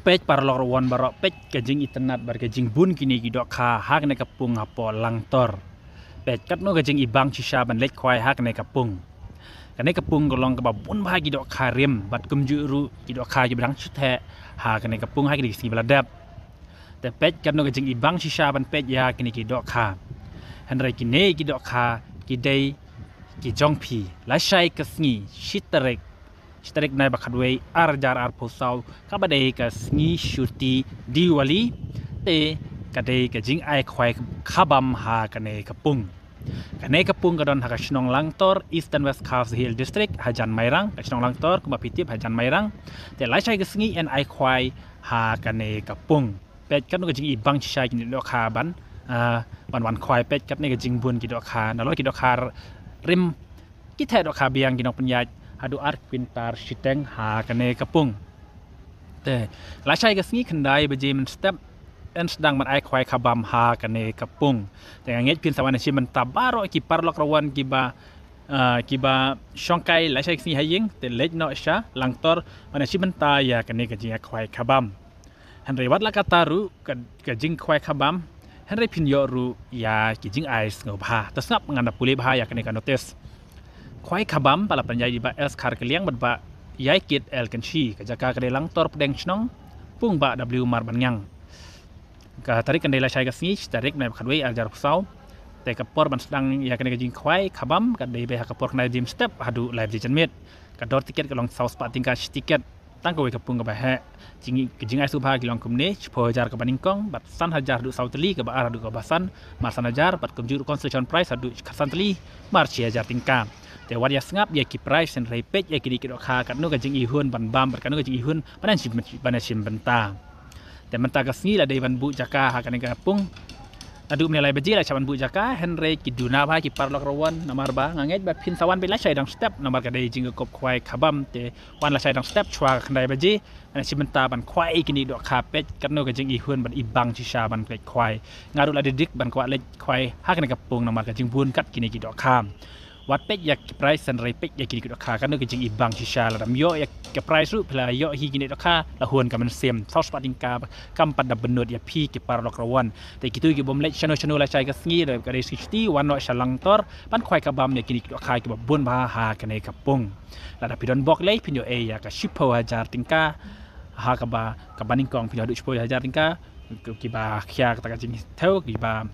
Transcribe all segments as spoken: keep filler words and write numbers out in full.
Peit paralok ruh wan baroh, peit ka jingitynnad bad ka jingbun kine ki dohkha ha kane ka pung hapoh Langtor. Peit katno ka jingibang shisha ban leit khwai ha kane ka pung. Kane ka pung ka long kaba bun bha ki dohkha rim bad kumjuh ruh ki dohkha kiba dang shu theh ha kane ka pung ha kine ki sngi ba la dep. Te peit katno ka jingibang shisha ban peit ïa kine ki dohkha. Hynrei kine ki dohkha ki dei ki jong phi. Lashai ka sngi, shi tarik, shi tarik nai ba khatwei, ar hajar arphew saw, kaba dei ka sngi shuti Diwali, te ka dei ka jingai khwai khabam ha kane ka pung. Kane ka pung ka don ha ka shnong Langtor, Eastern West Khasi Hills District, hajan Mairang, ka shnong Langtor, kumba phi tip hajan Mairang. Te lashai ka sngi yn ai khwai ha kane ka pung. Peit katno ka jingibang shisha kine ki dohkha ban, ah, ban wan khwai, peit katne ka jingbun ki dohkha. Nalor ki dohkha rim, ki theh dohkha biang ki nongpynïaid haduh ar kwintal shiteng ha kane ka pung. Te lashai ka sngi khyndai baje mynstep yn sdang ban ai khwai khabam ha kane ka pung. Te nga ngeit phin sa wan shim bynta baroh ki paralok ruh wan kiba, ah, kiba shongkai lashai ka sngi ha ïing, te leit noh sha Langtor ban shim bynta ïa kane ka jingai khwai khabam. Hynrei wat la katta ruh ka, ka jingkhwai khabam, hynrei phin ïoh ruh ïa ki jingai sngewbha. Te sngap, ngan da pule bha ïa kane ka notis. Khwai khabam ba la pynïaid da i Bah S Kharkliang bad Bah Ïaikit L Kynshi, ka jaka ka dei Langtor Pdeng Shnong, pung Bah W Marbanñiang. Ka tarik kan dei lashai ka sngi, shi tarik nai ba khatwei, ar hajar arphew saw. Te ka por ban sdang ïa kane ka jingkhwai khabam ka dei beit ha ka por khyndai baje mynstep haduh lai baje janmiet. Ka dor tiket ka long saw spah tyngka shi tiket. Tang kawei ka pung kaba heh. Jing, ka jingai sngewbha ki long kumne, shiphew hajar kaba nyngkong, bad san hajar haduh saw tylli, kaba ar haduh kaba san, mar san hajar, bad kumjuh ruh consolation prize haduh khatsan tylli, mar shi hajar tyngka. Te wat ïa sngap ïa ki prize, hynrei peit ïa kine ki dohkha katno ka jingihun ban bam bad katno ka jingihun ban shim, ban shim bynta. Te mynta ka sngi la dei ban buh jaka ha kane ka pung. Naduh mynne lai baje la shah ban buh jaka, hynrei ki duna bha ki paralok ruh wan, namar ba nga ngeit ba phin sa wan beit lashai dangstep, namar ka dei jingïakob khwai khabam, te wan lashai dangstep shuwa ka khyndai baje, ban shim bynta ban khwai ïa kine ki dohkha, peit katno ka jingihun bad ibang shisha ban leit khwai. Nga ruh la dei dik ban kwah leit khwai ha kane ka pung namar ka jingbun kat kine ki dohkha. Wat peit ïa ki prize, hynrei peit ïa kine ki dohkha katno ka jingibang shisha. Lada ym ïoh ïa ki prize ruh, phi la ïoh hi kine ki dohkha, la hun ka mynsiem. Saw spah tyngka kam pat da bynnud ïa phi ki paralok ruh wan. Te kito ki bym leit shano shano lashai ka sngi, da ka dei sngi shuti, wan noh sha Langtor ban khwai khabam ïa kine ki dohkha kiba bun bha ha kane ka pung. Lada phi don bok lei, phin ïoh ei ïa ka shiphew hajar tyngka, ha kaba, kaba nyngkong phin ïoh haduh shiphew hajar tyngka, kiba khia kata ka jingthew, kiba,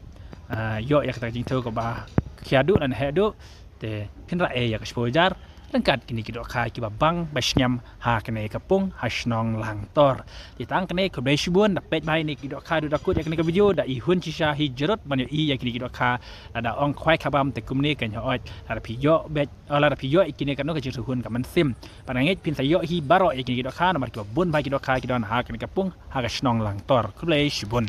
ah, ïoh ïa kata ka jingthew kaba khia duh lane heh duh, te phin rah ei ïa ka shiphew hajar ryngkat kine ki dohkha kiba bang ba sngem ha kane ka pung ha shnong Langtor. Te tang kane, khublei shibun, da peit bha ïa kine ki dohkha haduh da kut ïa kane ka video, da ihun shisha hi jrut ban ïohi ïa kine ki dohkha. Lada ong khwai khabam te kumne kan ïoh ot, lada phi ïoh beit, oh, lada phi ïoh ïa kine katno ka jingsngewhun ka mynsiem. Bad nga ngeit phin sa ïoh hi baroh ïa kine ki dohkha namar kiba bun bha ki dohkha ki don ha kane ka pung ha ka shnong Langtor. Khublei shibun.